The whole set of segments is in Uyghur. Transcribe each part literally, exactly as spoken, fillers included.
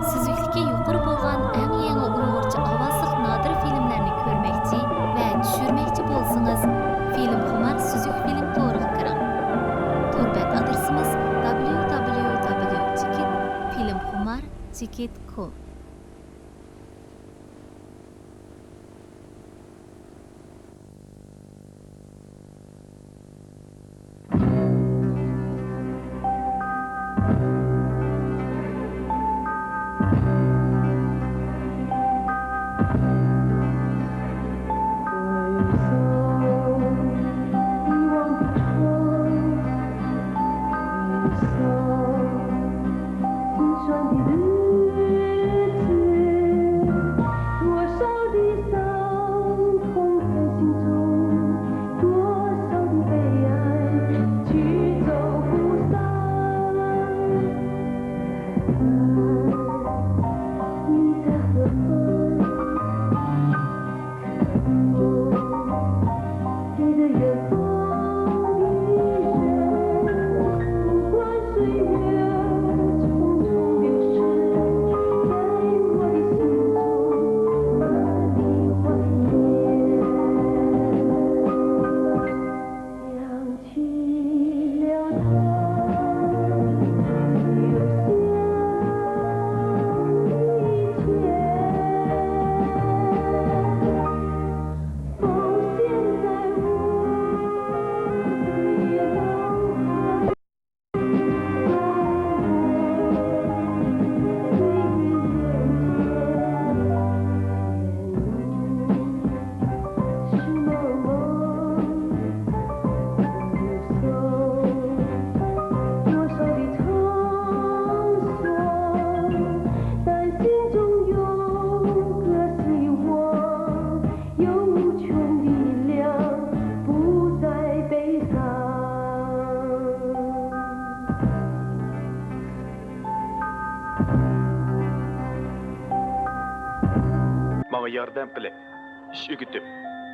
سۈزۈكلۈكى يۇقىرى بولغان ئەڭ يېڭى ئۇيغۇرچە ئاۋازلىق نادىر فىلىملەرنى كۆرمەكچى ۋە چۈشۈرمەكچى بولسىڭىز، فىلىمخۇمار سۈزۈك فىلىم تورىغا كىرىڭ. تور بەت ئادرېسىمىز: دبليۇ دبليۇ دبليۇ چېكىت فىلىمخۇمار چېكىت كوم. ماڭا ياردەم قىلىپ، ئىش ئۆگىتىپ،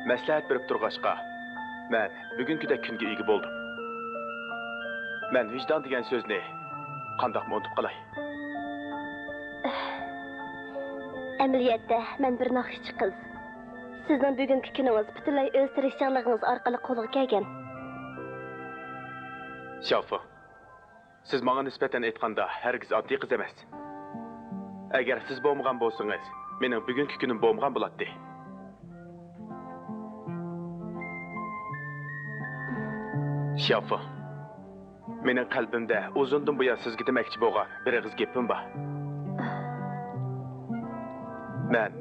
مەسلىھەت بېرىپ تۇرغاچقا، مەن بۈگۈنكىدەك كۈنگە ئىگە بولدۇم. مەن ۋىجدان دېگەن سۆزنى قانداقمۇ ئۇنتۇپ قالاي؟ ئەمەلىيەتتە، مەن بىر ناخشىچى قىز. سىزنىڭ بۈگۈنكى كۈنىڭىز پۈتۈنلەي ئۆز تىرىشچانلىقىڭىز ئارقىلىق قولغا كەلگەن. شياۋفېڭ، سىز ماڭا نىسبەتەن ئېيتقاندا ھەرگىز ئاددىي قىز ئەمەس. ئەگەر سىز بولمىغان بولسىڭىز، مېنىڭ بۈگۈنكى كۈنۈم بولمىغان بولاتتى. شياۋفېڭ، مېنىڭ قەلبىمدە ئۇزۇندىن بۇيان سىزگە دېمەكچى بولغان بىر ئېغىز گېپىم بار. مەن،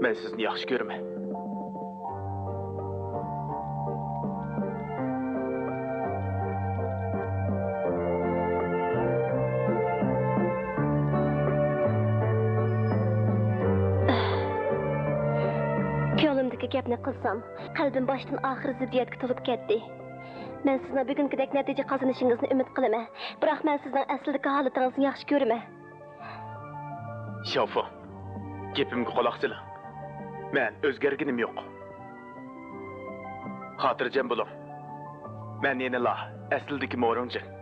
مەن سىزنى ياخشى كۆرىمەن. كۆڭلۈمدىكى گەپنى قىلسام، قەلبىم باشتىن ئاخىر زىددىيەتكە تولۇپ كەتتى. مەن سىزنىڭ بۈگۈنكىدەك نەتىجە قازىنىشىڭىزنى ئۈمىد قىلىمەن، بىراق مەن سىزنىڭ ئەسلىدىكى ھالىتىڭىزنى ياخشى كۆرىمەن. شياۋفېڭ، گېپىمگە قۇلاق سېلىڭ. مەن ئۆزگەرگىنىم يوق. خاتىرجەم بولۇڭ. مەن يەنىلا ئەسلىدىكى مورىڭجىن.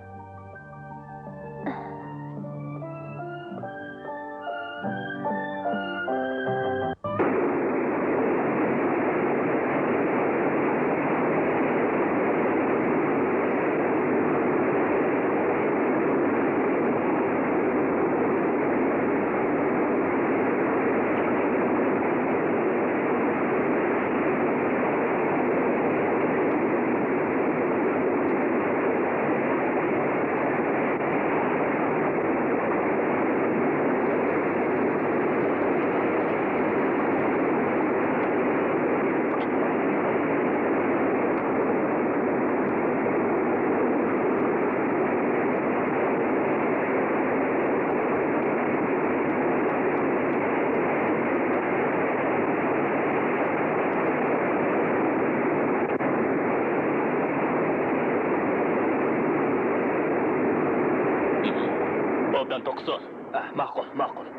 ئوبدان توقۇسۇن. ئە، ماقۇل، ماقۇل.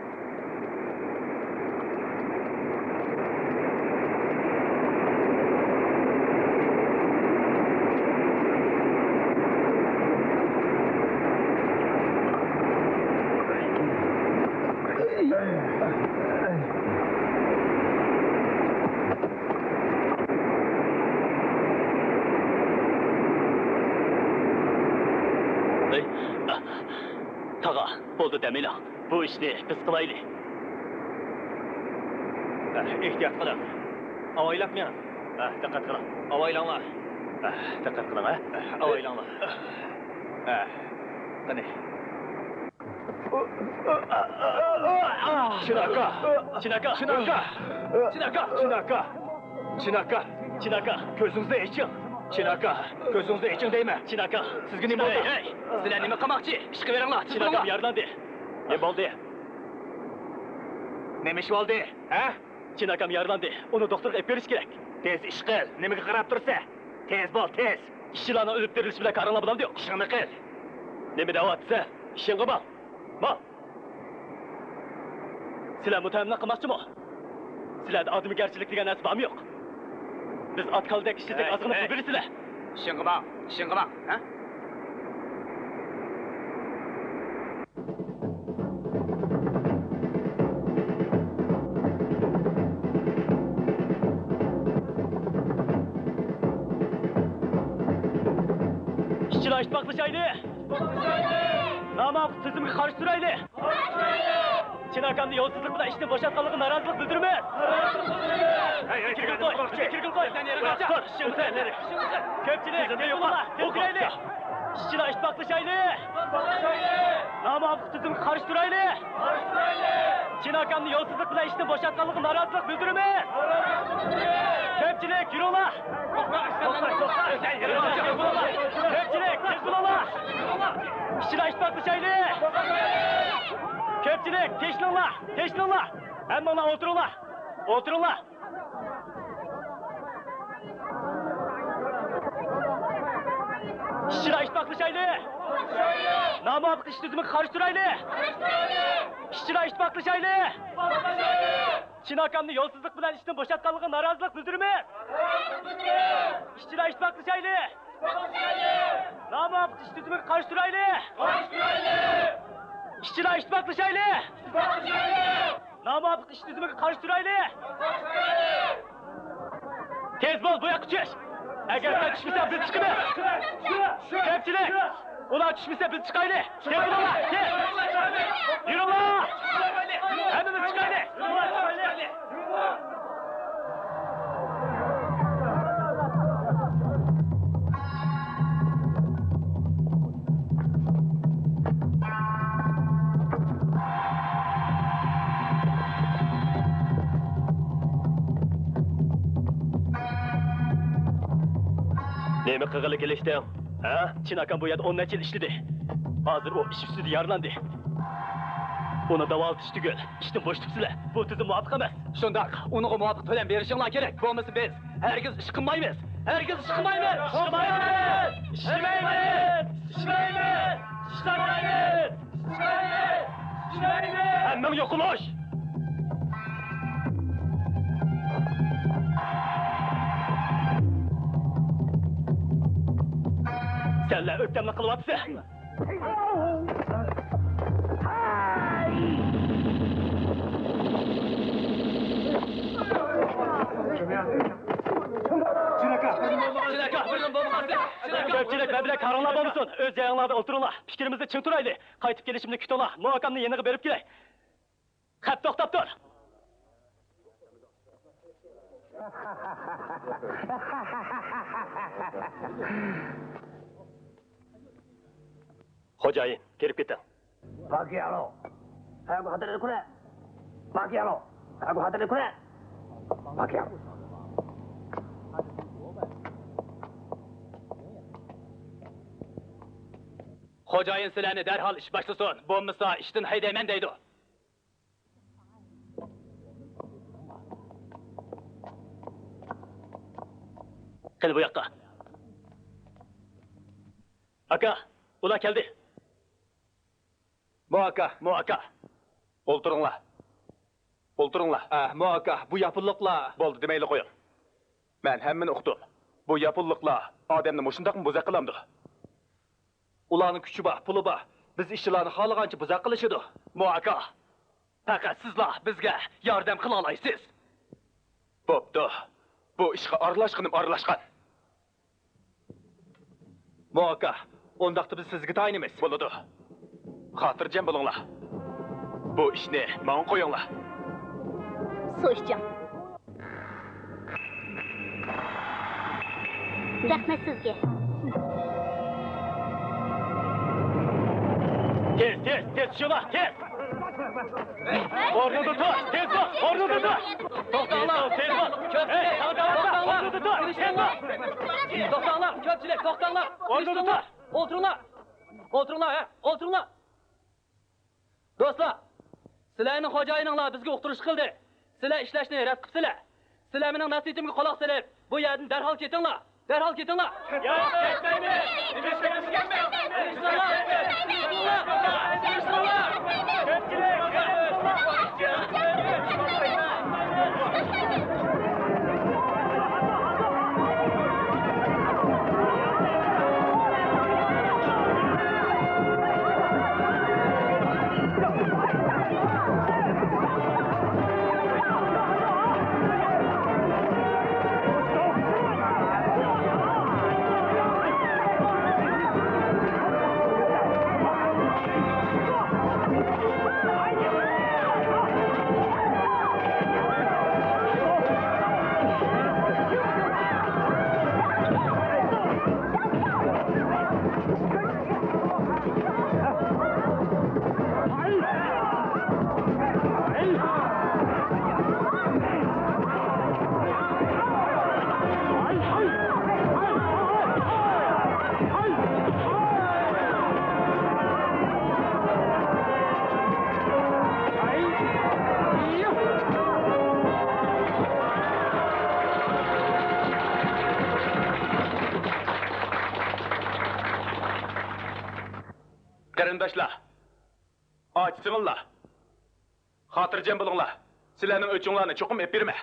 تاغا، بولدى دەم ئېلىڭ. بۇ ئىشنى بىز قىلايلى. ئەھ، ئېھتىيات قىلىڭ. ئاۋايلاپ مېڭىڭ. ئەھ، دىققەت قىلىڭ. ئاۋايلاڭلار. ئەھ، دىققەت قىلىڭ، ھە؟ ئەھ، ئاۋايلاڭلار. ئەھ، قېنى. چىن ئاكا! چىن ئاكا! چىن ئاكا! چىن ئاكا! چىن ئاكا! چىن ئاكا! چىن ئاكا! كۆزىڭىزنى ئېچىڭ! چىن ئاكا! كۆزىڭىزنى ئېچىڭ دەيمەن! چىن ئاكا! سىزگە نېمە بولدى؟ ھەي! سىلەر نېمە قىلماقچى؟ ئىش قىلىۋېرىڭلار! چىن ئاكام يارىلاندى! نېمە بولدى؟ نېمە ئىش بولدى؟ ھە؟ چىن ئاكام يارىلاندى. ئۇنى دوختۇرغا ئېلىپ بېرىش كېرەك. تېز ئىش قىل. نېمىگە قاراپ تۇرىسەن؟ تېز بول، تېز. ئىشچىلارنىڭ ئۆلۈپ تىرىلىشى بىلەن كارىڭلار بولامدۇ يوق؟ ئىشىڭنى قىل. نېمە دەۋاتىسەن؟ ئىشىڭغا بار. بار. سىلەر مۇتتەھەملىك قىلماقچىمۇ؟ سىلەردە ئادىمىگەرچىلىك دېگەن نەرسە بارمۇ يوق؟ بىز ئات كالىدەك ئىشلىسەك، ھەي، ئازغىنە پۇل بېرىسىلەر. ئىشىڭغا ماڭ، ئىشىڭغا ماڭ، ھە؟ ئىشچىلار ئىتتىپاقلىشايلى! نامۇۋاپىق تۈزۈمگە قارشى تۇرايلى! چىن ئاكامنى يولسىزلىق بىلەن ئىشتىن بوشاتقانلىقىغا نارازىلىق بىلدۈرىمەن! كىرگىن قوي! كىرگىن قوي! كۆپچىلىك، تىز بولۇڭلار! تىز كىرەيلى! ئىشچىلار ئىتتىپاقلىشايلى! نامۇۋاپىق تۈزۈمگە قارشى تۇرايلى! چىن ئاكامنى يولسىزلىق بىلەن ئىشتىن بوشاتقانلىقىغا نارازىلىق بىلدۈرىمەن! كۆپچىلىك، يۈرۈڭلار! كۆپچىلىك، تىز بولۇڭلار! ئىشچىلار ئىتتىپاقلىشايلى! كۆپچىلىك، تىنچلىنىڭلار! تىنچلىنىڭلار! ھەممىڭلار ئولتۇرۇڭلار! ئولتۇرۇڭلار! ئىشچىلار ئىتتىپاقلىشايلى! نامۇۋاپىق ئىش تۈزۈمىگە قارشى تۇرايلى! ئىشچىلار ئىتتىپاقلىشايلى! چىن ئاكامنى يولسىزلىق بىلەن ئىشتىن بوشاتقانلىقىغا نارازىلىق بىلدۈرىمەن! ئىشچىلار ئىتتىپاقلىشايلى! نامۇۋاپىق ئىش تۈزۈمىگە قارشى تۇرايلى! ئىشچىلار ئىتتىپاقلىشايلى! نامۇۋاپىق ئىش تۈزۈمىگە قارشى تۇرايلى! تېز بول، بۇ ياققا چۈش! ئەگەر سەن چۈشمىسەڭ، بىز چىقىمىز! كۆپچىلىك! ئۇلار چۈشمىسە، بىز چىقايلى! تېز بولۇڭلار، تېز! يۈرۈڭلار! ھەممىمىز چىقايلى! نېمە قىلغىلى كېلىشتىڭ؟ ھە؟ چىن ئاكام بۇ يەردە ئون نەچچە يىل ئىشلىدى. ھازىر ئۇ ئىش ئۈستىدە يارىلاندى. ئۇنى داۋالىتىش تۈگۈل، ئىشتىن بوشىتىپسىلەر. بۇ تۈزۈم مۇۋاپىق ئەمەس. شۇنداق، ئۇنىڭغا مۇۋاپىق تۆلەم بېرىشىڭلار كېرەك. بولمىسا بىز ھەرگىز ئىش قىلمايمىز. ھەرگىز ئىش قىلمايمىز. ئىش قىلمايمىز. ئىش قىلمايمىز. ئىش قىلمايمىز. ئىش قىلمايمىز. ئىش قىلمايمىز. ھەممىڭ يوقىلىش! سەنلەر ئۆكتەملىك قىلىۋاتىسەن! كۆپچىلىك مەن بىلەن كارىڭلار بولمىسۇن! ئۆز جايىڭلاردا ئولتۇرۇڭلار! پىكرىمىزدە چىڭ تۇرايلى! قايتىپ كېلىشىمنى كۈتۈڭلار! مۇ ئاكامنى يېنىغا بېرىپ كېلەي! خەپ، توختاپ تۇر! خوجايىن، كىرىپ كېتىڭ. باكىيارو. ھەگۇ خاتىرىنى كۇرە. باكىيارو. ھەگۇ خاتىرىنى كۇرە. باكىيارو. خوجايىن سىلەرنى دەرھال ئىش باشلىسۇن، بولمىسا ئىشتىن ھەيدەيمەن دەيدۇ. قېنى بۇ ياققا. ئاكا، ئۇلار كەلدى. مو ئاكا. مو ئاكا. ئولتۇرۇڭلار. ئولتۇرۇڭلار. ئە، مو ئاكا، بۇ ياپونلۇقلار. بولدى، دېمەيلا قويۇڭ. مەن ھەممىنى ئۇقتۇم. بۇ ياپونلۇقلار ئادەمنى مۇشۇنداقمۇ بوزەك قىلامدۇ؟ ئۇلارنىڭ كۈچى بار، پۇلى بار. بىز ئىشچىلارنى خالىغانچە بوزەك قىلىشىدۇ. مو ئاكا، پەقەت سىزلا بىزگە ياردەم قىلالايسىز. بوپتۇ. بۇ ئىشقا ئارىلاشقىنىم ئارىلاشقان. مو ئاكا، ئۇنداقتا بىز سىزگە تايىنىمىز. بولىدۇ. خاتىرجەم بولۇڭلار. بۇ ئىشنى ماڭا قويۇڭلار. سۇ ئىچىڭ. رەھمەت سىزگە. تېز، تېز، تېز چۈشۈڭلار، تېز! ئورنۇڭدا تۇر، تېز بول، ئورنۇڭدا تۇر! توختاڭلار، تېز بول! كۆپچىلىك، توختاڭلار! ئورنۇڭدا تۇر، تېز بول! توختاڭلار، كۆپچىلىك، توختاڭلار! ئورنۇڭدا تۇر! ئولتۇرۇڭلار! ئولتۇرۇڭلار، ھە، ئولتۇرۇڭلار! دوستلار، سىلەرنىڭ خوجايىنىڭلار بىزگە ئۇقتۇرۇش قىلدى. سىلەر ئىشلەشنى رەت قىپسىلەر. سىلەر مېنىڭ نەسىھىتىمگە قۇلاق سېلىپ، بۇ يەردىن دەرھال كېتىڭلار. دەرھال كېتىڭلار. ياق، كەتمەيمىز. قېرىنداشلار، ئاچا-سىڭىللار، خاتىرجەم بولۇڭلار، سىلەرنىڭ ئۆچۈڭلارنى چوقۇم ئېلىپ بېرىمەن.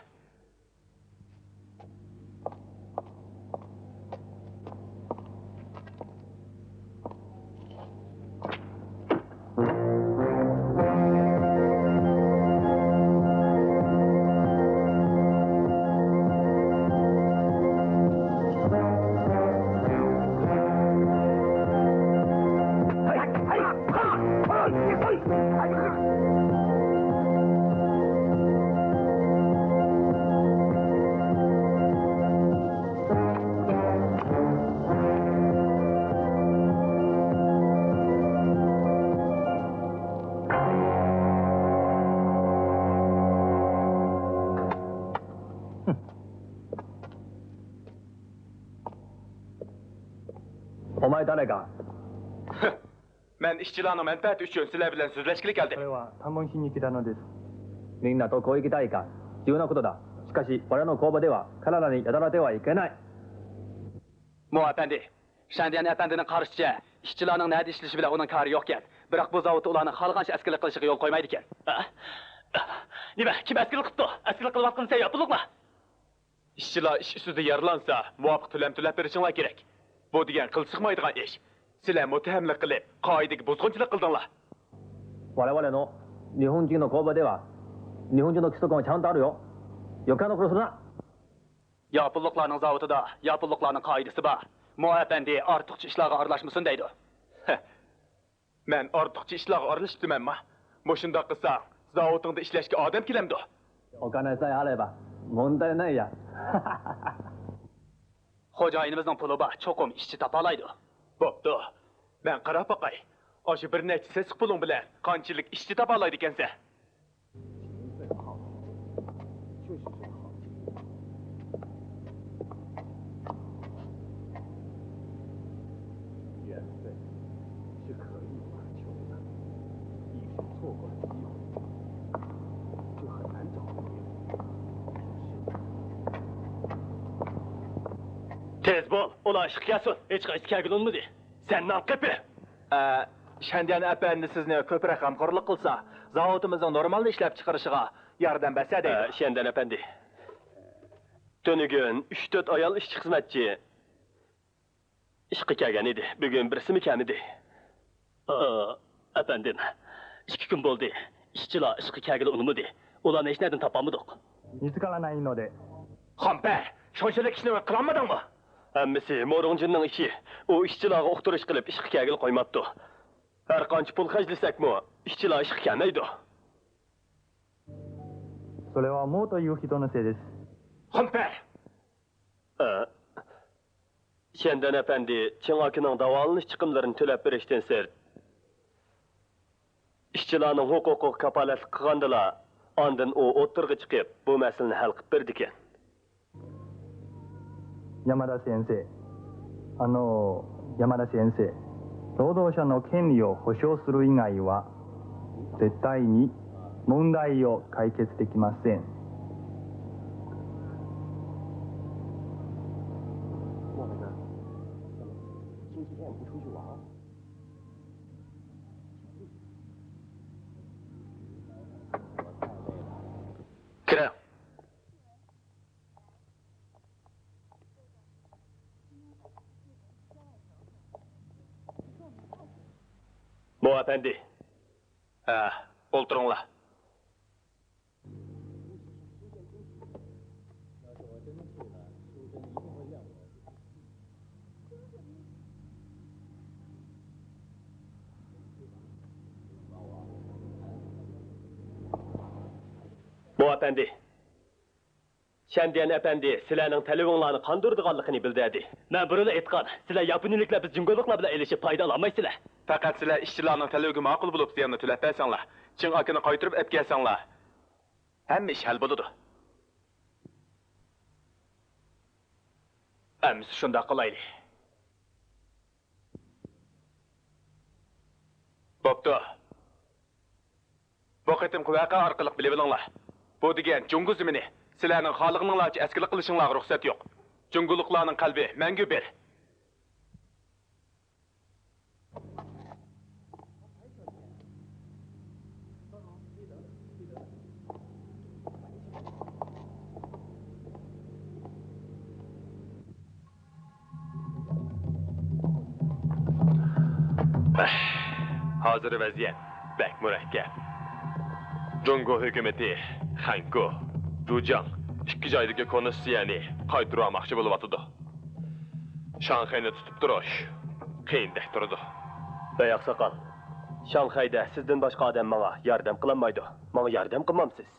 مەن ئىشچىلارنىڭ مەنپەئەتى ئۈچۈن سىلەر بىلەن سۆزلەشكىلى كەلدىم. 彼は訪問しに来たのです。みんなと交易大会、重要なことだ。しかし、我の工場では彼らにやたらではいけない。 مو ئەپەندى، شەنديەن ئەپەندىنىڭ قارىشىچە، ئىشچىلارنىڭ نەدە ئىشلىشى بىلەن ئۇنىڭ كارى يوقكەن. بىراق بۇ زاۋۇتتا ئۇلارنىڭ خالىغانچە ئەسكەرلىك قىلىشىغا يول قويمايدىكەن. نېمە؟ كىم ئەسكەرلىك قىپتۇ؟ ئەسكەرلىك قىلىۋاتقىنى سەن ياپونلۇقلا. ئىشچىلار ئىش ئۈستىدە يارىلانسا، مۇۋاپىق تۆلەم تۆلەپ بېرىشىڭلار كېرەك. بۇ دېگەن قىلچە سىغمايدىغان ئىش. سىلەر مۇتتەھەملىك قىلىپ، قائىدىگە بۇزغۇنچىلىق قىلدىڭلار. 我々の日本人の工場では、日本人の規則もちゃんとあるよ。余計なことするな。 ياپونلۇقلارنىڭ زاۋۇتىدا ياپونلۇقلارنىڭ قائىدىسى بار. مو ئەپەندى ئارتۇقچە ئىشلارغا ئارىلاشمىسۇن دەيدۇ. مەن ئارتۇقچە ئىشلارغا ئارىلىشىپتىمەنما؟ مۇشۇنداق قىلساڭ، زاۋۇتۇڭدا ئىشلەشكە ئادەم كېلەمدۇ؟ お金さえあれば問題ないや。 خوجايىنىمىزنىڭ پۇلى بار، چوقۇم ئىشچى تاپالايدۇ. بوپتۇ. مەن قاراپ باقاي. ئاشۇ بىر نەچچە سېسىق پۇلۇڭ بىلەن قانچىلىك ئىشچى تاپالايدىكەنسەن؟ 原本是可遇不可求的，一时错过了机会，就很难找回来。 تېز بول، ئۇلار ئىشقا كەلسۇن. ھېچقايسى كەلگىلى ئۇنىمىدى. سەن نان قېپى! ئە، شەنديەن ئەپەندى سىزنى كۆپرەك غەمخورلۇق قىلسا، زاۋۇتىمىزنىڭ نورمالدا ئىشلەپ چىقىرىشىغا ياردەم بەرسە دەيدۇ. ئە، شەنديەن ئەپەندى، تۈنۈگۈن ئۈچ-تۆت ئايال ئىشچى خىزمەتچى ئىشقا كەلگەن ئىدى. بۈگۈن بىرسىمۇ كەلمىدى. ئا، ئەپەندىم، ئىككى كۈن بولدى. ئىشچىلار ئىشقا كەلگىلى ئۇنىمىدى. ئۇلارنى ھېچنەدىن تاپالمىدۇق. 見つからないので。 خامپەي، شۇنچىلىك ئىشنى قىلالمىدىڭمۇ؟ ھەممىسى مورۇڭجىننىڭ ئىشى. ئۇ ئىشچىلارغا ئۇقتۇرۇش قىلىپ ئىشقا كەلگىلى قويماپتۇ. ھەر قانچە پۇل خەجلىسەكمۇ، ئىشچىلار ئىشقا كەلمەيدۇ. それは毛という人のせいです。 خۇمپەر! ئە، شيەندەن ئەپەندى چىڭ ئاكىنىڭ داۋالىنىش چىقىملىرىنى تۆلەپ بېرىشتىن سىرت، ئىشچىلارنىڭ ھوقۇقىغا كاپالەتلىك قىلغاندىلا، ئاندىن ئۇ ئوتتۇرىغا چىقىپ، بۇ مەسىلىنى ھەل قىلىپ بېرىدىكەن. 山田先生、あの、山田先生、 労働者の権利を保障する以外は、 絶対に問題を解決できません。 كىرىڭ. مو ئەپەندى. ھە، ئولتۇرۇڭلار. مو ئەپەندى. شەندىيەن ئەپەندى سىلەرنىڭ تەلىپىڭلارنى قاندۇرىدىغانلىقىنى بىلدۈردى. مەن بۇرۇنلا ئېيتقان، سىلەر ياپونىيىلىكلار بىز جۇڭگولۇقلار بىلەن ئېلىشىپ پايدا ئالالمايسىلەر. پەقەت سىلەر ئىشچىلارنىڭ تەلىپىگە ماقۇل بولۇپ زىياننى تۆلەپ بەرسەڭلار، چىڭ ئاكىنى قايتۇرۇپ ئەپ كەلسەڭلار، ھەممە ئىش ھەل بولىدۇ. ئەمىسە شۇنداق قىلايلى. بوپتۇ. بۇ قېتىمقى ۋەقە ئارقىلىق بىلىۋېلىڭلار. بۇ دېگەن جۇڭگو زېمىنى. سىلەرنىڭ خالىغىنىڭلارچە ئەسكىلىك قىلىشىڭلارغا رۇخسەت يوق. جۇڭگولۇقلارنىڭ قەلبى مەڭگۈ بىر. ھازىر ۋەزىيەت بەك مۇرەككەپ. جۇڭگو ھۆكۈمىتى خەنكۇ، جۇجياڭ ئىككى جايدىكى كونسېسسىيەنى قايتۇرۇۋالماقچى بولۇۋاتىدۇ. شاڭخەينى تۇتۇپ تۇرۇش قىيىندەك تۇرىدۇ. بەي ئاقساقال، شاڭخەيدە سىزدىن باشقا ئادەم ماڭا ياردەم قىلالمايدۇ. ماڭا ياردەم قىلمامسىز؟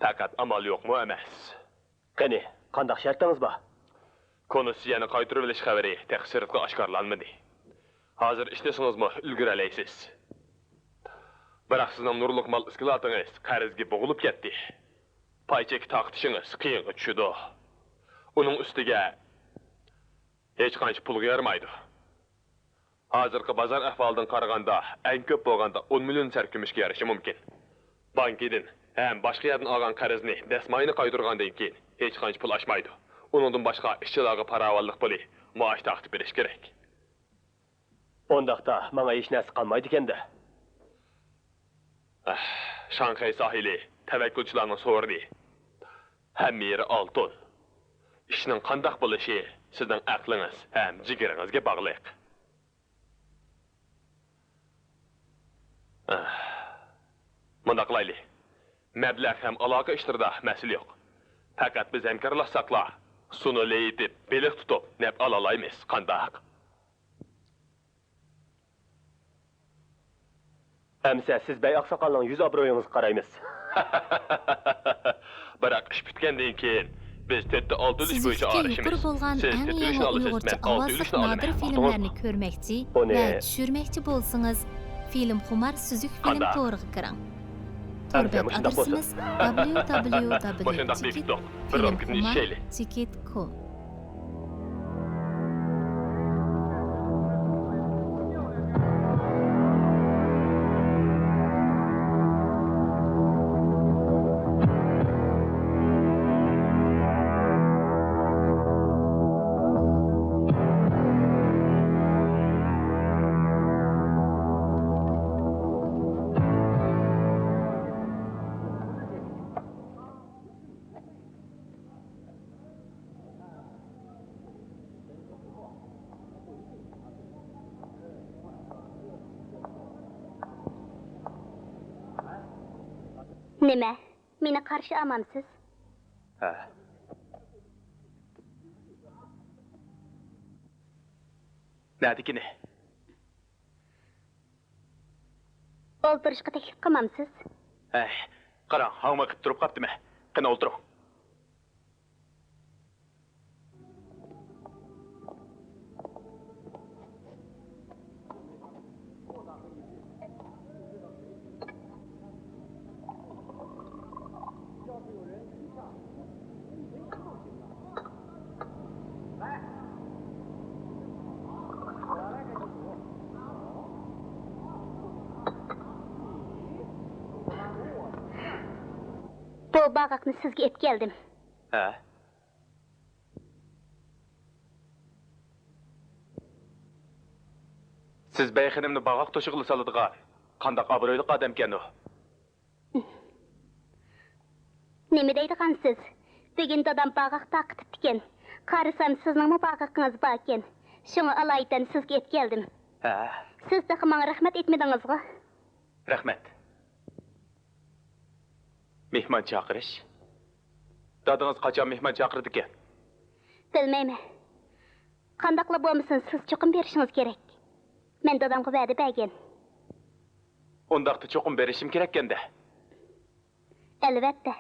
پەقەت ئامال يوقمۇ ئەمەس؟ قېنى، قانداق شەرتىڭىز بار؟ كونسېسسىيەنى قايتۇرۇۋېلىش خەۋىرى تېخى سىرتقا ئاشكارىلانمىدى. ھازىر ئىشلىسىڭىزمۇ ئۈلگۈرەلەيسىز. بىراق سىزنىڭ نۇرلۇق مال ئىسكىلاتىڭىز قەرزگە بوغۇلۇپ كەتتى. پاي چېكى تارقىتىشىڭىز قىيىنغا چۈشىدۇ. ئۇنىڭ ئۈستىگە ھېچقانچە پۇلغا يارىمايدۇ. ھازىرقى بازار ئەھۋالىدىن قارىغاندا، ئەڭ كۆپ بولغاندا ئون مىليون سەركۈمۈشكە يارىشى مۇمكىن. بانكىدىن ھەم باشقا يەردىن ئالغان قەرزنى دەسمايىنى قايتۇرغاندىن كېيىن ھېچقانچە پۇل ئاشمايدۇ. ئۇنىڭدىن باشقا ئىشچىلارغا پاراۋانلىق پۇلى، مائاش تارقىتىپ بېرىش كېرەك. ئۇنداقتا ماڭا ھېچ نەرسە قالمايدىكەن-دە. ئەھ، شاڭخەي ساھىلى، تەۋەككۈلچىلارنىڭ سورۇنى. ھەممە يېرى ئالتۇن. ئىشنىڭ قانداق بولۇشى سىزنىڭ ئەقلىڭىز ھەم جىگىرىڭىزگە باغلىق. ئەھ، مۇنداق قىلايلى. مەبلەغ ھەم ئالاقە ئىشلىرىدا مەسىلە يوق. پەقەت بىز ھەمكارلاشساقلا، سۇنى لېيىتىپ، بېلىق تۇتۇپ، نەپ ئالالايمىز. قانداق؟ ئەمىسە سىز بەي ئاقساقالنىڭ يۈز ئابرۇيىڭىزغا قارايمىز. بىراق ئىش پۈتكەندىن كېيىن بىز تۆتتە ئالتە ئۈلۈش بويىچە ئايرىشىمىز. سىز تۆت ئۈلۈشنى ئالىسىز، مەن ئالتە ئۈلۈشنى ئالىمەن. ئۇقتىڭىزمۇ؟ كۆرمەكچى ۋە چۈشۈرمەكچى بولسىڭىز، فىلىم خۇمار سۈزۈك فىلىم تورىغا كىرىڭ. تور بەت ئادرېسىمىز: دابليۇ دابليۇ دابليۇ چېكىت فىلىم خۇمار چېكىت كوم. نېمە؟ مېنى قارشى ئالمامسىز؟ ھە. نەدىكىنى؟ ئولتۇرۇشقا تەكلىپ قىلمامسىز؟ ھەي، قاراڭ، ھاڭۋېقىپ تۇرۇپ قاپتىمەن. قېنى، ئولتۇرۇڭ. بۇ باغاقنى سىزگە ئېلىپ كەلدىم. ھە؟ سىز بەي خېنىمنى باغاق توشۇغىلى سالىدىغان قانداق ئابرۇيلۇق ئادەمكەن ئۇ؟ نېمە دەيدىغانسىز؟ بۈگۈن دادام باغاق تارقىتىپتىكەن. قارىسام، سىزنىڭمۇ باغىقىڭىز باركەن. شۇڭا ئالايىتەن سىزگە ئېلىپ كەلدىم. ھە؟ سىز تېخى ماڭا رەھمەت ئېيتمىدىڭىزغۇ؟ رەھمەت. مېھمان چاقىرىش؟ دادىڭىز قاچان مېھمان چاقىرىدىكەن؟ بىلمەيمەن. قانداقلا بولمىسۇن، سىز چوقۇم بېرىشىڭىز كېرەك. مەن دادامغا ۋەدە بەرگەن. ئۇنداقتا چوقۇم بېرىشىم كېرەككەندە. ئەلۋەتتە.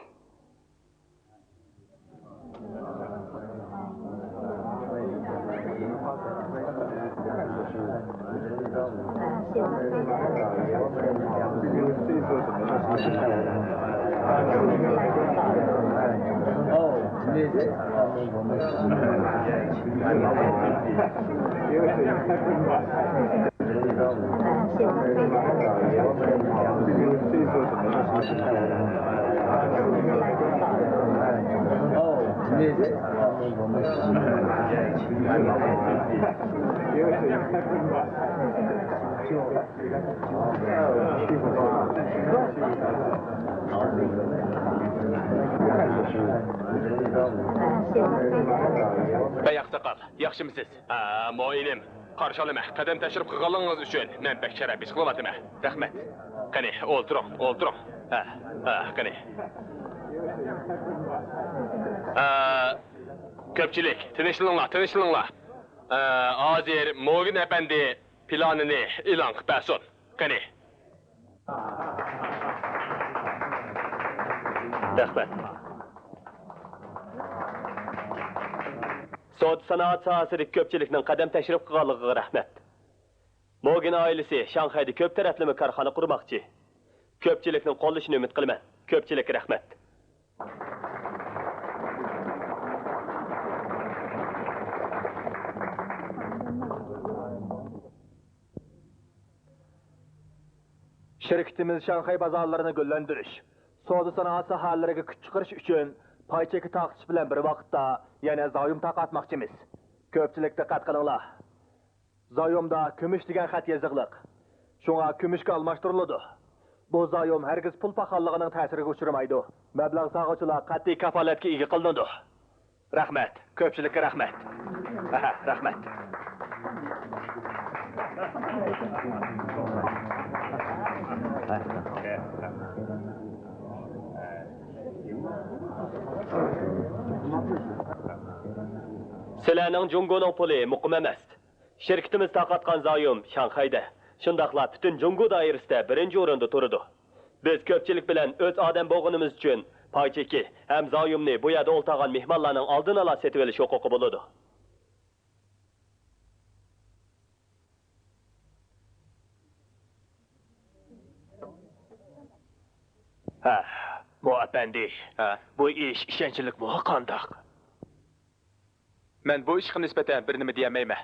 بەي ئاقساقال، ياخشىمۇسىز؟ ھە، مۇئىنىم، قارشى ئالىمەن. قەدەم تەشرىپ قىلغانلىقىڭىز ئۈچۈن مەن بەك شەرەپ ھېس قىلىۋاتىمەن. رەھمەت. قېنى، ئولتۇرۇڭ، ئولتۇرۇڭ. ھە، ھە، قېنى. ھە، كۆپچىلىك، تىنچلىنىڭلار، تىنچلىنىڭلار. ھە، ھازىر موگىن ئەپەندى پىلانىنى ئېلان قىلىپ بەرسۇن. قېنى. رەھمەت. سودا سانائەت ساھەسىدىكى كۆپچىلىكنىڭ قەدەم تەشرىپ قىلغانلىقىغا رەھمەت. موگىن ئائىلىسى شاڭخەيدە كۆپ تەرەپلىمە كارخانا قۇرماقچى. كۆپچىلىكنىڭ قوللىشىنى ئۈمىد قىلىمەن. كۆپچىلىككە رەھمەت. شىركىتىمىز شاڭخەي بازارلىرىنى گۈللەندۈرۈش، سودا سانائەت ساھەلىرىگە كۈچ چىقىرىش ئۈچۈن پاي چېكى تارقىتىش بىلەن بىر ۋاقىتتا يەنە زايوم تارقاتماقچىمىز. كۆپچىلىك دىققەت قىلىڭلار. زايومدا كۈمۈش دېگەن خەت يېزىقلىق. شۇڭا كۈمۈشكە ئالماشتۇرۇلىدۇ. بۇ زايوم ھەرگىز پۇل پاخاللىقىنىڭ تەسىرىگە ئۇچرىمايدۇ. مەبلەغ سالغۇچىلار قەتئىي كاپالەتكە ئىگە قىلىنىدۇ. رەھمەت، كۆپچىلىككە رەھمەت. ھەھە، رەھمەت. سىلەرنىڭ جۇڭگونىڭ پۇلى مۇقىم ئەمەس. شىركىتىمىز تارقاتقان زايوم شاڭخەيدە، شۇنداقلا پۈتۈن جۇڭگو دائىرىسىدە بىرىنچى ئورۇندا تۇرىدۇ. بىز كۆپچىلىك بىلەن ئۆز ئادەم بولغىنىمىز ئۈچۈن پاي چېكى ھەم زايومنى بۇ يەردە ئولتۇرغان مېھمانلارنىڭ ئالدىنى ئالا سېتىۋېلىش ھوقۇقى بولىدۇ. ھە، مو ئەپەندى. ھە؟ بۇ ئىش ئىشەنچلىكمۇ قانداق؟ مەن بۇ ئىشقا نىسبەتەن بىر نېمە دېيەلمەيمەن.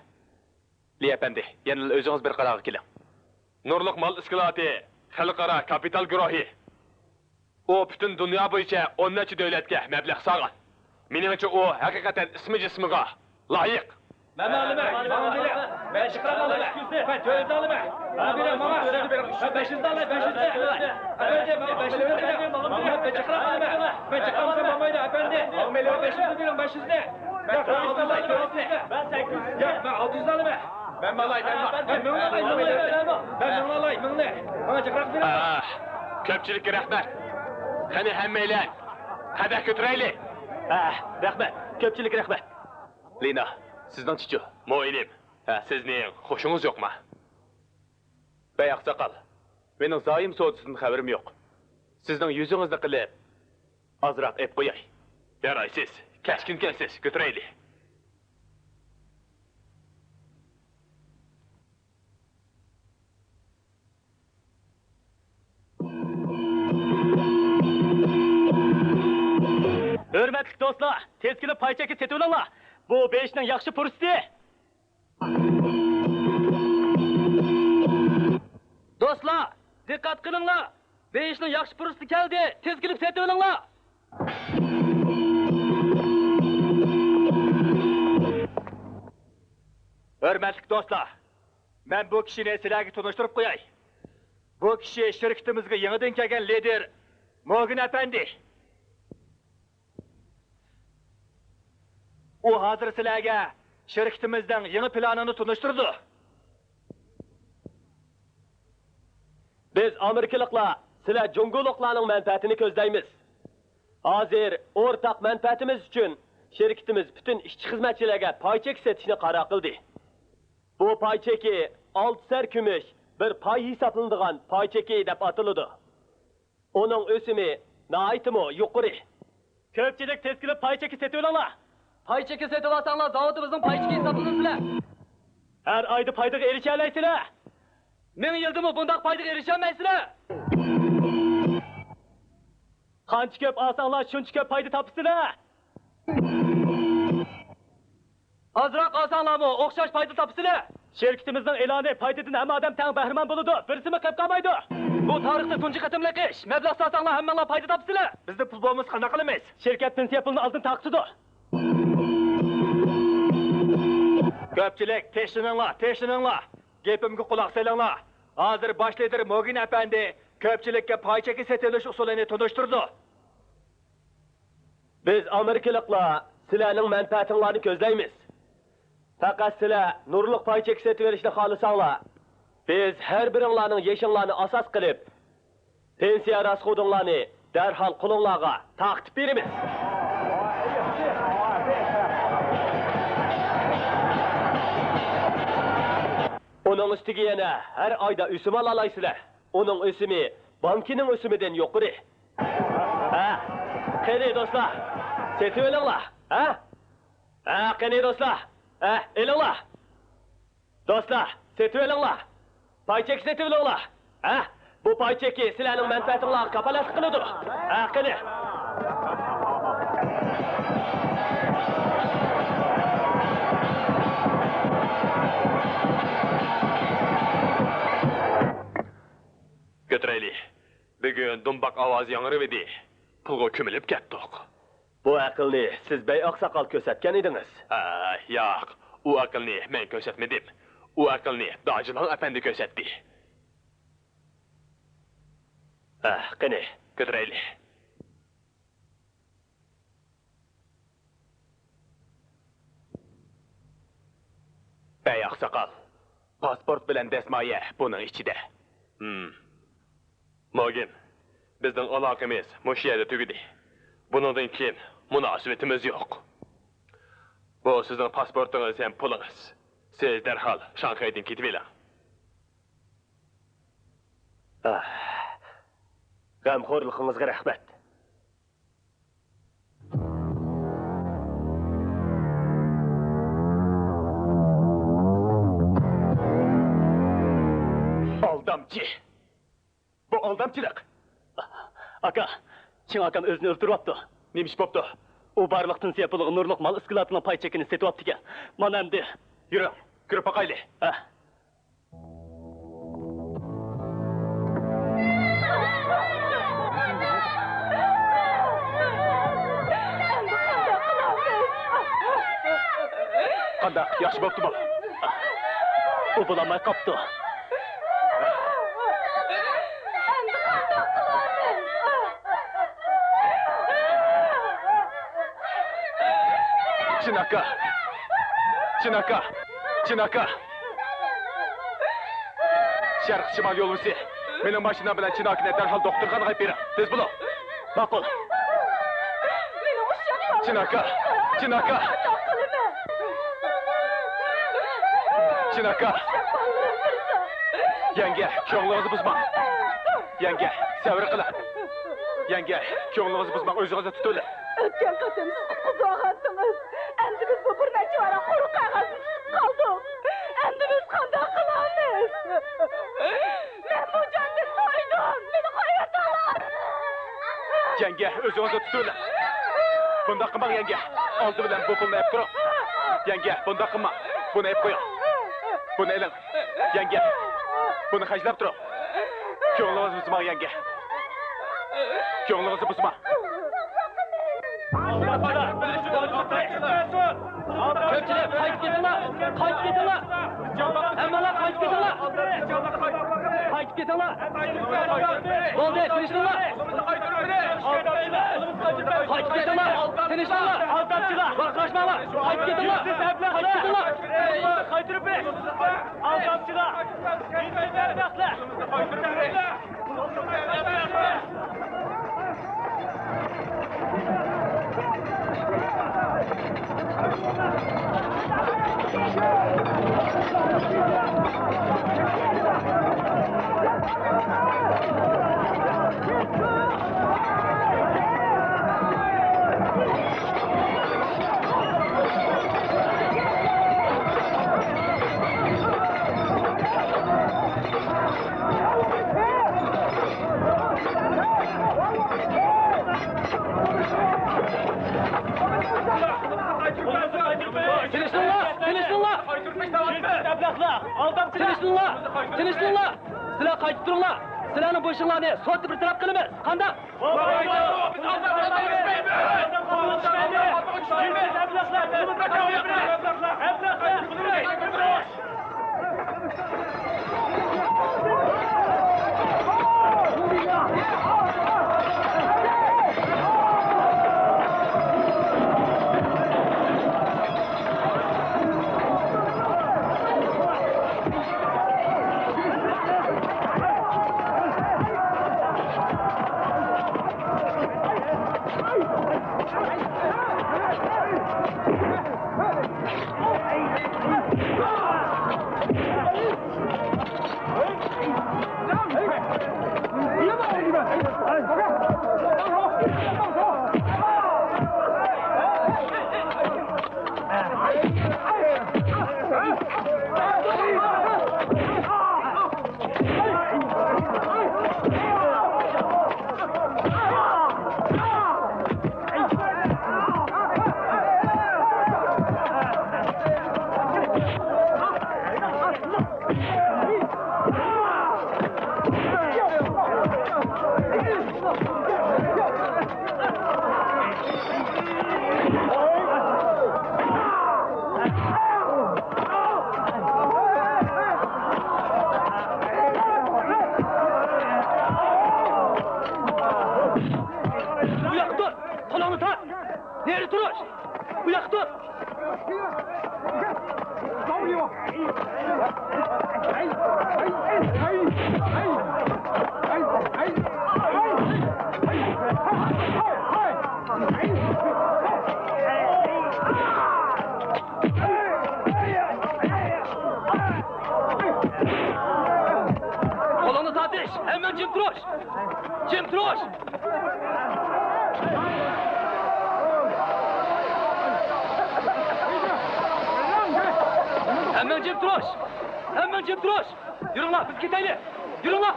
لى ئەپەندى، يەنىلا ئۆزىڭىز بىر قارارغا كېلىڭ. نۇرلۇق مال ئىسكىلاتى خەلقئارا كاپىتال گۇرۇھى. ئۇ پۈتۈن دۇنيا بويىچە ئون نەچچە دۆلەتكە مەبلەغ سالغان. مېنىڭچە، ئۇ ھەقىقەتەن ئىسمى جىسمىغا لايىق. مەن ئالىمەن، ماڭا بېرىڭ. مەن جىقراق ئالىمەن. مەن تۆت يۈز ئالىمەن. ماڭا بېرىڭ، ماڭا. مەن بەش يۈز ئالىمەن، بەش يۈز. ئەپەندى، ماڭا بەش يۈز بېرىڭ. مەن جىقراق ئالىمەن. مەن چىقارمىسام بولمايدۇ، ئەپەندى. ماڭا بەش يۈزنى بېرىڭ، بەش يۈزنى. مەن ئالتە يۈز ئالىمەن. مەن سەككىز يۈز. ياق، مەن ئالتە يۈز ئالىمەن. مەن ئالاي، مەن، مەن مىڭنى ئالاي، مىڭنى. مەن مىڭنى ئالاي، مىڭنى. ماڭا جىقراق بېرىڭ. ئاھ، كۆپچىلىككە رەھمەت. قېنى ھەممەيلەن قەدەھ كۆتۈرەيلى. ئاھ، رەھمەت. كۆپچىلىككە رەھمەت. لىنا، سىزنىڭچىچۇ؟ مۇئىنىم. سىزنىڭ خۇشىڭىز يوقما؟ بەي ئاقساقال، مېنىڭ زايوم سودىسىدىن خەۋىرىم يوق. سىزنىڭ يۈزىڭىزنى قىلىپ، ئازراق ئېپ قوياي. يارايسىز، كەچكىن كەلسىز، كۆتۈرەيلى. ھۆرمەتلىك دوستلار، تېز كېلىپ پاي چېكى سېتىۋېلىڭلار. بۇ بېيىشنىڭ ياخشى پۇرسىتى. دوستلار، دىققەت قىلىڭلار! بېيىشنىڭ ياخشى پۇرسىتى كەلدى! تېز كېلىپ سېتىۋېلىڭلار! ھۆرمەتلىك دوستلار، مەن بۇ كىشىنى سىلەرگە تونۇشتۇرۇپ قوياي. بۇ كىشى شىركىتىمىزگە يېڭىدىن كەلگەن لىدىر موگىن ئەپەندى. ئۇ ھازىر سىلەرگە شىركىتىمىزنىڭ يېڭى پىلانىنى تونۇشتۇرىدۇ. بىز ئامېرىكىلىقلار سىلەر جۇڭگولۇقلارنىڭ مەنپەئەتىنى كۆزلەيمىز. ھازىر ئورتاق مەنپەئەتىمىز ئۈچۈن شىركىتىمىز پۈتۈن ئىشچى-خىزمەتچىلەرگە پاي چېكى سېتىشنى قارار قىلدى. بۇ پاي چېكى ئالتە سەر كۈمۈش بىر پاي ھېسابلىنىدىغان پاي چېكى دەپ ئاتىلىدۇ. ئۇنىڭ ئۆسۈمى ناھايىتىمۇ يۇقىرى. كۆپچىلىك تېز كېلىپ پاي چېكى سېتىۋېلىڭلار. پاي چېكى سېتىۋالساڭلار زاۋۇتىمىزنىڭ پاي چېكى ھېسابلىنىسىلەر. ھەر ئايدا پايدىغا ئېرىشەلەيسىلەر. مىڭ يىلدىمۇ بۇنداق پايدىغا ئېرىشەلمەيسىلەر. قانچە كۆپ ئالساڭلار شۇنچە كۆپ پايدا تاپىسىلەر. ئازراق ئالساڭلارمۇ ئوخشاش پايدا تاپىسىلەر. شىركىتىمىزنىڭ ئېلانى پايدىدىن ھەممە ئادەم تەڭ بەھرىمەن بولىدۇ، بىرسىمۇ قېلىپ قالمايدۇ. بۇ تارىختا تۇنجى قېتىملىق ئىش. مەبلەغ سالساڭلار ھەممىڭلار پايدا تاپىسىلەر. بىزدە پۇل بولمىسا قانداق قىلىمىز؟ شىركەت پېنسىيە پۇلىنى ئالدىن تارقىتىدۇ. كۆپچىلىك تىنچلىنىڭلار، تىنچلىنىڭلار. گېپىمگە قۇلاق سېلىڭلار. ھازىر باش لىدىر موگىن ئەپەندى كۆپچىلىككە پاي چېكى سېتىۋېلىش ئۇسۇلىنى تونۇشتۇرىدۇ. بىز ئامېرىكىلىقلار سىلەرنىڭ مەنپەئەتىڭلارنى كۆزلەيمىز. پەقەت سىلەر نۇرلۇق پاي چېكى سېتىۋېلىشنى خالىساڭلار، بىز ھەر بىرىڭلارنىڭ يېشىڭلارنى ئاساس قىلىپ، پېنسىيە راسخوتۇڭلارنى دەرھال قولۇڭلارغا تارقىتىپ بېرىمىز. ئۇنىڭ ئۈستىگە يەنە ھەر ئايدا ئۆسۈم ئالالايسىلەر. ئۇنىڭ ئۆسۈمى بانكىنىڭ ئۆسۈمىدىن يۇقىرى. ھە، قېنى دوستلار، سېتىۋېلىڭلار، ھە؟ ھە، قېنى دوستلار، ھە، ئېلىڭلار. دوستلار، سېتىۋېلىڭلار. پاي چېكى سېتىۋېلىڭلار. ھە؟ بۇ پاي چېكى سىلەرنىڭ مەنپەئەتىڭلارغا كاپالەتلىك قىلىدۇ. ھە، قېنى. كۆتۈرەيلى. بۈگۈن دۇمباق ئاۋازى ياڭرىۋىدى. پۇلغا كۆمۈلۈپ كەتتۇق. بۇ ئەقىلنى سىز بەي ئاقساقال كۆرسەتكەن ئىدىڭىز. ھە، ياق، ئۇ ئەقىلنى مەن كۆرسەتمىدىم. ئۇ ئەقىلنى داجىلاڭ ئەپەندى كۆرسەتتى. ھە، قېنى، كۆتۈرەيلى. بەي ئاقساقال، پاسپورت بىلەن دەسمايە بۇنىڭ ئىچىدە. ھىم. موگىن، بىزنىڭ ئالاقىمىز مۇشۇ يەردە تۈگىدى. بۇنىڭدىن كېيىن مۇناسىۋىتىمىز يوق. بۇ سىزنىڭ پاسپورتىڭىز ھەم پۇلىڭىز. سىز دەرھال شاڭخەيدىن كېتىۋېلىڭ. ئاھ. غەمخورلۇقىڭىزغا رەھمەت. ئالدامچى! بۇ ئالدامچىلىق! ئاكا، چىڭ ئاكام ئۆزىنى ئۆلتۈرۈۋاپتۇ. نېمە ئىش بوپتۇ؟ ئۇ بارلىق پېنسىيە پۇلىغا نۇرلۇق مال ئىسكىلاتىنىڭ پاي چېكىنى سېتىۋاپتىكەن. مانا ئەمدى. يۈرۈڭ، كۆرۈپ باقايلى. ھە. قانداق، ياخشى بوپتۇمۇ؟ ئۇ بولالماي قاپتۇ. چىن ئاكا! چىن ئاكا! چىن ئاكا! شەرق شىمال يولۋىسى، مېنىڭ ماشىنام بىلەن چىن ئاكىنى دەرھال دوختۇرخانىغا ئېلىپ بېرىڭ. تېز بولۇڭ! ماقۇل. چىن ئاكا! چىن ئاكا! چىن ئاكا. يەڭگە، كۆڭلىڭىزنى بۇزماڭ. يەڭگە، سەۋر قىلىڭ. يەڭگە، كۆڭلىڭىزنى بۇزماڭ، ئۆزىڭىزنى تۇتۇۋېلىڭ. ئۆتكەن قېتىم سىز قۇتقۇزۇۋالغانتىڭىز. ئەمدى بىز بۇ بىر نەچچە ۋاراق قۇرۇق قەغەزنى تۇتۇپ قالدۇق. ئەمدى بىز قانداق قىلارمىز؟ مەن بۇ جاندىن تويدۇم. مېنى قويۇۋېتىڭلار. يەڭگە، ئۆزىڭىزنى تۇتۇۋېلىڭ. بۇنداق قىلماڭ، يەڭگە. ئالدى بىلەن بۇ پۇلنى ئېلىپ تۇرۇڭ. يەڭگە، بۇنداق قىلماڭ. بۇنى ئېلىپ قويۇڭ. بۇنى ئېلىڭ. يەڭگە، بۇنى خەجلەپ تۇرۇڭ. كۆڭلىڭىزنى بۇزماڭ، يەڭگە. كۆڭلىڭىزنى بۇزماڭ. كۆپچىلىك، قايتىپ كېتىڭلار! قايتىپ كېتىڭلار! ھەممىڭلار قايتىپ كېتىڭلار! قايتىپ كېتىڭلار! بولدى، تىنچلىنىڭلار! قايتىپ كېتىڭلار! تىنچلىنىڭلار! ۋارقىراشماڭلار! قايتىپ كېتىڭلار! قايتىپ كېتىڭلار! ئالدامچىلار! تىنچلىنىڭلار! تىنچلىنىڭلار! تىنچلىنىڭلار! تىنچلىنىڭلار! سىلەر قايتىپ تۇرۇڭلار! سىلەرنىڭ بېشىڭلارنى سوتتا بىر تەرەپ قىلىمىز. قانداق؟ بۇ ياققا تۇر! قولۇڭنى تارت! نېرى تۇرۇش! بۇ ياققا تۇر! قولۇڭنى تارتىش! ھەممىڭ جىم تۇرۇش! جىم تۇرۇش! ھەممىڭ جىم تۇرۇش! ھەممىڭ جىم تۇرۇش! يۈرۈڭلار، بىز كېتەيلى! يۈرۈڭلار!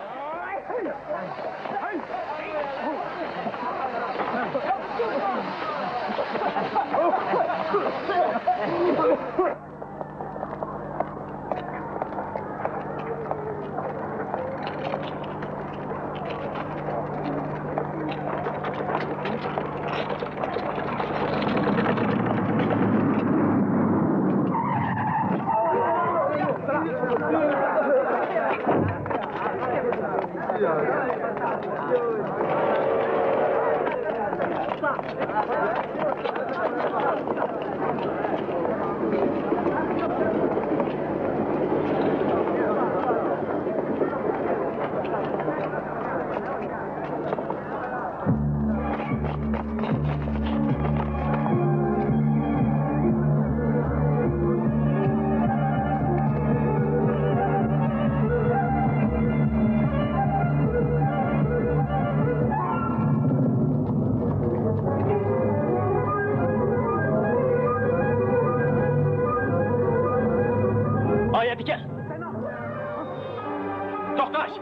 توختاش!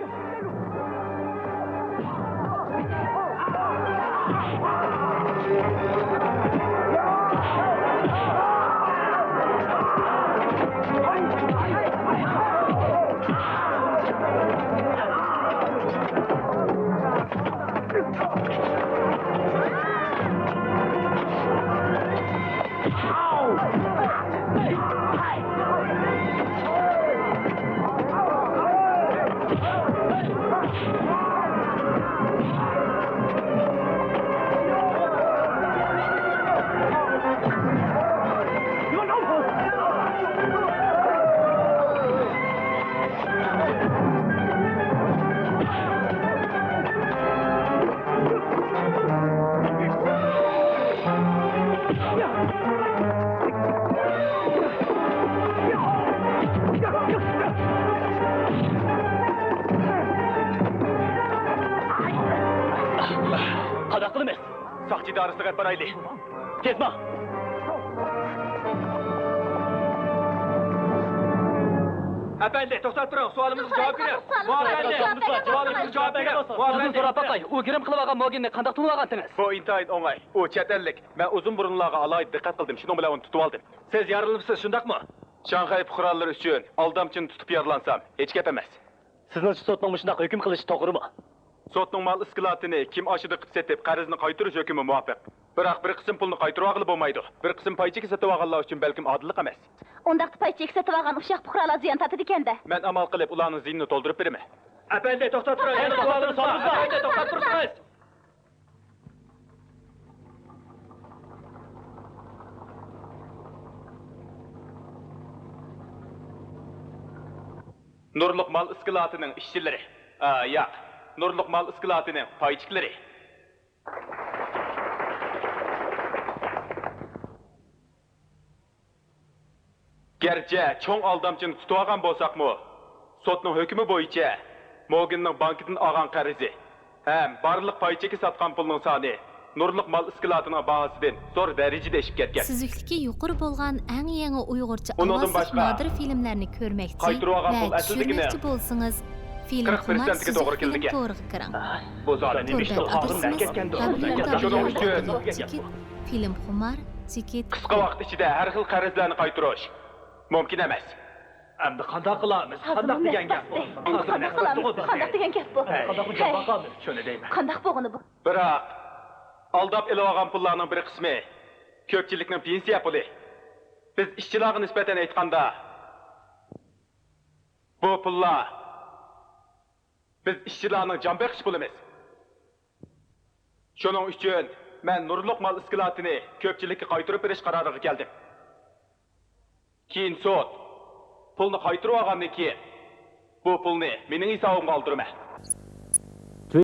قانداق قىلىمىز؟ ساقچى ئىدارىسىگە ئەپ بارايلى. تېز ماڭ! ئەپەندى، توختاپ تۇرۇڭ، سوئالىمىزغا جاۋاب بېرىڭ. مۇئەپەندى، سوئالىمىزغا جاۋاب بېرىڭ. مۇئەپەندى. سوراپ باقاي، ئۇ گىرىم قىلىۋالغان موگىننى قانداق تونۇۋالغانتىڭىز؟ بۇ ئىنتايىن ئوڭاي. ئۇ چەت ئەللىك. مەن ئۇزۇن بۇرۇنلارغا ئالاھىدە دىققەت قىلدىم، شۇنىڭ بىلەن ئۇنى تۇتۇۋالدىم. سىز يارىلىنىپسىز، شۇنداقمۇ؟ شاڭخەي پۇقرالىرى ئۈچۈن ئالدامچىنى تۇتۇپ يارىلانسام، ھېچ گەپ ئەمەس. سىزنىڭچە سوتنىڭ مۇشۇنداق ھۆكۈم قىلىشى توغرىمۇ؟ سوتنىڭ مال ئىسكىلاتىنى كىم ئاشىدۇ قىلىپ سېتىپ، قەرزنى قايتۇرۇش ھۆكمى مۇۋاپىق. بىراق بىر قىسىم پۇلنى قايتۇرۇۋالغىلى بولمايدۇ. بىر قىسىم پاي چېكى سېتىۋالغانلار ئۈچۈن بەلكىم ئادىللىق ئەمەس. ئۇنداقتا پاي چېكى سېتىۋالغان ئۇششاق پۇقرالار زىيان تارتىدىكەن-دە. مەن ئامال قىلىپ ئۇلارنىڭ زىيىنىنى تولدۇرۇپ بېرىمەن. ئەپەندى، توختاپ تۇرۇڭ. يەنە سوئالىمىز بار. ئەپەندى، توختاپ تۇرسىڭىز. نۇرلۇق مال ئىسكىلاتىنىڭ ئىشچىلىرى. ئا، ياق. نۇرلۇق مال ئىسكىلاتىنىڭ پايچىكلىرى. گەرچە چوڭ ئالدامچىنى تۇتۇۋالغان بولساقمۇ، سوتنىڭ ھۆكمى بويىچە موگىننىڭ بانكىدىن ئالغان قەرزى ھەم بارلىق پاي چېكى ساتقان پۇلنىڭ سانى نۇرلۇق مال ئىسكىلاتىنىڭ باھاسىدىن زور دەرىجىدە ئېشىپ كەتكەن. سۈزۈكلۈكى يۇقىرى بولغان ئەڭ يېڭى ئۇيغۇرچە ئۇنىڭدىن ئاۋازلىق باشقا، نادىر فىلىملەرنى كۆرمەكچى قايتۇرۇۋالغان ۋە پۇل ئەسلىدىكىنى چۈشۈرمەكچى بولسىڭىز، فىلىم قىرىق خۇمار پىرسەنتكە توغرا سۈزۈك فىلىم كېلىدىكەن. تورىغا كىرىڭ. بۇ زادى تور نېمە ئىش بەت قىلىپ قالدىڭ؟ ئادرېسىمىز دەپ كەتكەندۇ. دەپ كەتكەندۇ. شۇنىڭ ئۈچۈن دابليۇ دابليۇ دابليۇ دابليۇ چېكىت فىلىم خۇمار چېكىت. قىسقا ۋاقىت ئىچىدە ھەر خىل قەرزلەرنى قايتۇرۇش مۇمكىن ئەمەس. ئەمدى قانداق قىلامىز؟ قانداق دېگەن گەپ بۇ؟ ئەمدى قانداق قىلامىز؟ قانداق دېگەن گەپ بۇ؟ ھەي. قانداق بولىدۇ بۇ؟ شۇنى دەيمەن. قانداق بولغىنى بۇ؟ بىراق، ئالداپ ئېلىۋالغان پۇللارنىڭ بىر قىسمى كۆپچىلىكنىڭ پېنسىيە پۇلى. بىز ئىشچىلارغا نىسبەتەن ئېيتقاندا، بۇ پۇللار بىز ئىشچىلارنىڭ جان بېقىش پۇلىمىز. شۇنىڭ ئۈچۈن مەن نۇرلۇق مال ئىسكىلاتىنى كۆپچىلىككە قايتۇرۇپ بېرىش قارارىغا كەلدىم. كېيىن سوت پۇلنى قايتۇرۇۋالغاندىن كېيىن، بۇ پۇلنى مېنىڭ ھېسابىمغا ئالدۇرىمەن.